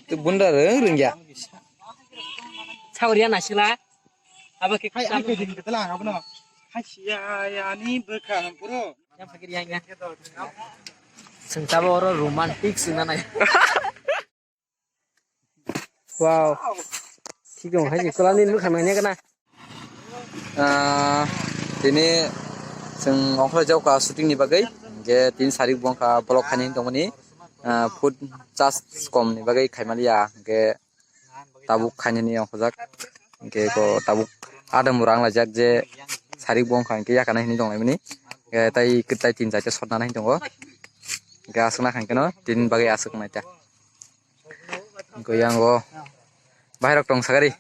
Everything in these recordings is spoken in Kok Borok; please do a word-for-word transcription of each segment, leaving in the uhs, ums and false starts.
Tu bunda reng reng ya. Sauriya nasila. Abo ke hai ai ke din ke telang abono. Hai siya ya ni bwkha puro. Yang fakir yang ya. Sengtabo oro romantic sina nai. Wow. Thik dong hai kolani bwkha nanya kana. Ah, tini chwng ongkhorjak ka shooting ni bagwi, hingke tini sarik bo wngkha vlog khainani tongmani, ah, food charge kom ni bagwi khaimaliya, hingke tabuk khainani ongkhorjak, hingke ko tabuk adam rang laijak je sarik bo wngkha hingke yakana hinwi tonglaimani, hingke tai kwtai tin charta sotna hinwi tongo, hingke aswk nakha hingke no tini bagwi aswk naita. Goyango. Bahai rok tong sagari.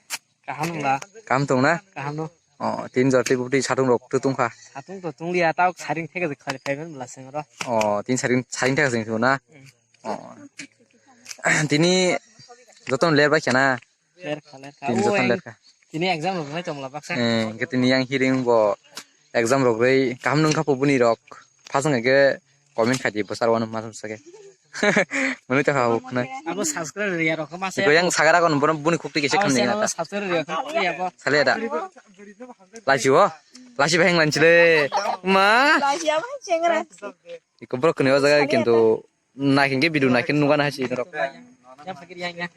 Kaham nung la. Kaham tong na? Kaham no. Oh, tin jor tei bukti satung rok tu tong kha. Satung to tong liya tao saring theke khali phai ben bla seng ro. Oh, tin saring, saring theke seng na. Hmm. Oh. Tini joton ler bai khana. Ler kha, ler kha. Tini joton ler kha. Tini exam rok nai tong la baksa. Eh, hingke tini yang hiring bo exam rok rei kaham nung kha po buni rok. Phasang hingke comment khai di bwsar wano ma sake. Mwnwi tongkha huk na. Abo subscribe rwya rok ma se. Yang sagara kon bono buni khukti kisa khamni na ta. Subscribe rwya kha ya bo. Sale da. Lachi wo. Lachi baheng lanchile. Ma. Lachi abo chengra. Iko borok kwnwi o jaga kintu naikhe video naikhe nugana hai si norok. Yang fakir yang ya.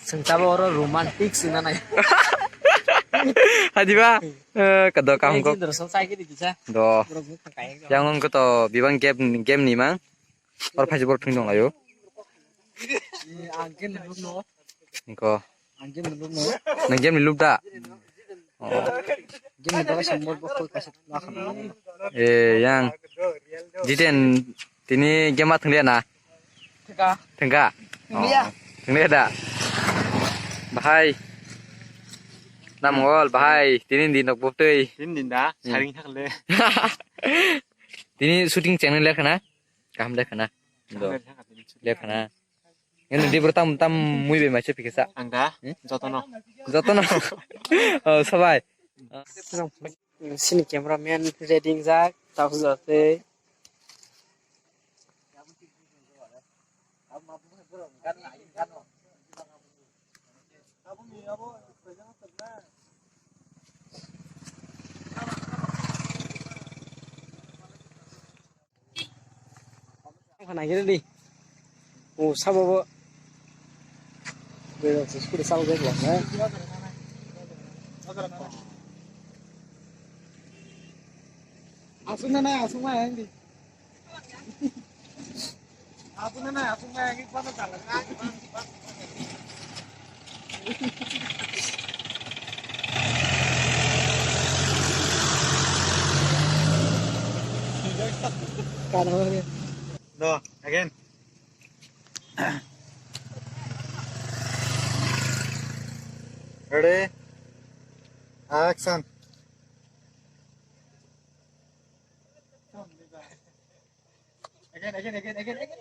Sengtabo oro romantic sina nai. Hadiba. Eh, kado kaham ko. Jindro so sai kiri kisa. Do. Borok bukha kaya. Yang ong ko to bibang game, game ni mang. Or phaji bor thung dong layo. Ang game ni lub no. Ko. Ang game ni lub no. Nang game ni lub da. Oh. Game ni bagwi sambor bo koi kaisa la khana. Eh, yang. Jiten tini game ma thung liya na. Thengka. Thengka. Thengya. Oh, thengya da. Bahai. Namwal bahai. Tini din nok boptoi. Tini din da. Hmm. Saring thakle. Tini shooting channel lekhana. Kaham lekhana. Do. Lekhana. Ini di bertam tam mui be mace pikesa. Ang da. Hmm? Jotono. Jotono. Oh, sabai. Sini camera man ready jak, tau jate. Ang kha naikhe di. O sabo bo. Bero se scooty sabo bag lang, eh. Aswk na nai, aswk na yang di. Aswk na nai, aswk na yang di, bana jalan. Kana. No, again. Ready? Action. Again, again, again, again, again.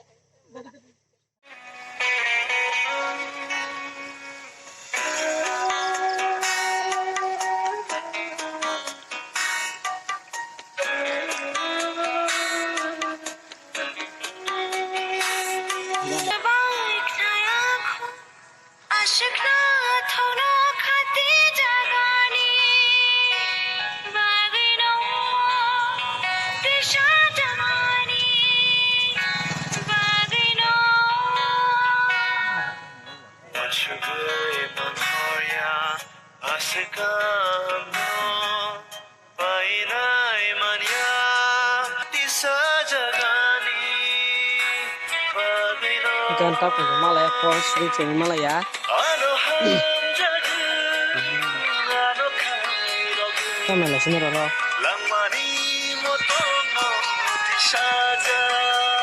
Ashwk na thokno khati jagani bagwino, tisa jagani bagwino. Ashwk manhoya ashwk no. Painai manya tisa jagani bagwino. Gan ta pun malaya, phone screen simi malaya. Ano hamjagwng, ano khairogwng. Kamela sini roro. Langmani motongo tisa jagani.